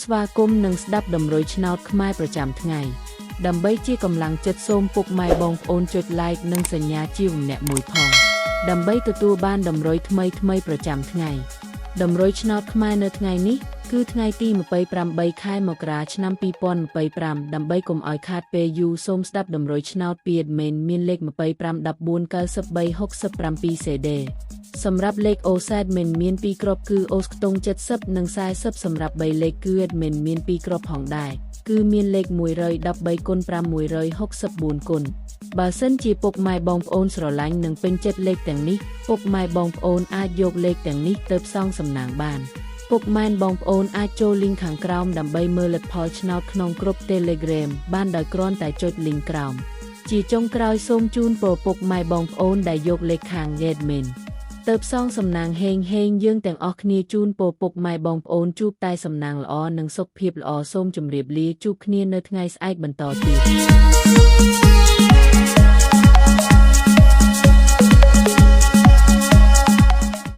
ស្វាគមន៍និងស្ដាប់តម្រុយឆ្នោតខ្មែរប្រចាំថ្ងៃដើម្បីជាកម្លាំងចិត្តសូមពុកម៉ែបងប្អូនចុច Like និងសញ្ញាជាវម្នាក់មួយផងដើម្បីទទួលបានតម្រុយថ្មីៗប្រចាំថ្ងៃតម្រុយឆ្នោតខ្មែរនៅថ្ងៃនេះគឺថ្ងៃទី28ខែមករាឆ្នាំ2025ដើម្បីកុំឲ្យខាតពេលយូរសូមស្ដាប់តម្រុយឆ្នោតពី admin មានលេខ25 14 93 67 CD សម្រាប់លេខអូសែតមិនមាន2គ្រាប់គឺអូសខ្ទង់70និង40សម្រាប់3លេខគឺ admin មាន2គ្រាប់ផងដែរគឺមានលេខ113គុណ5 164គុណបើសិនជាពុកម៉ែបងប្អូនស្រឡាញ់និងពេញចិត្តលេខទាំងនេះពុកម៉ែបងប្អូនអាចយកលេខទាំងនេះទៅផ្សងសំណាងបានពុកម៉ែបងប្អូនអាចចូលលីងខាងក្រោមដើម្បីមើលលទ្ធផលឆ្នោតក្នុងក្រុម Telegram បានដោយគ្រាន់តែចុចលីងក្រោមជាចុងក្រោយសូមជូនពរពុកម៉ែបងប្អូនដែលយកលេខខាង admin ទៅផ្សងសំណាងហេងហេងយើងទាំងអស់គ្នាជូនពរពុកម៉ែបងប្អូនជួបតែសំណាងល្អនិងសុខភាពល្អសូមជម្រាបលាជួបគ្នានៅថ្ងៃស្អែកបន្តទៀត។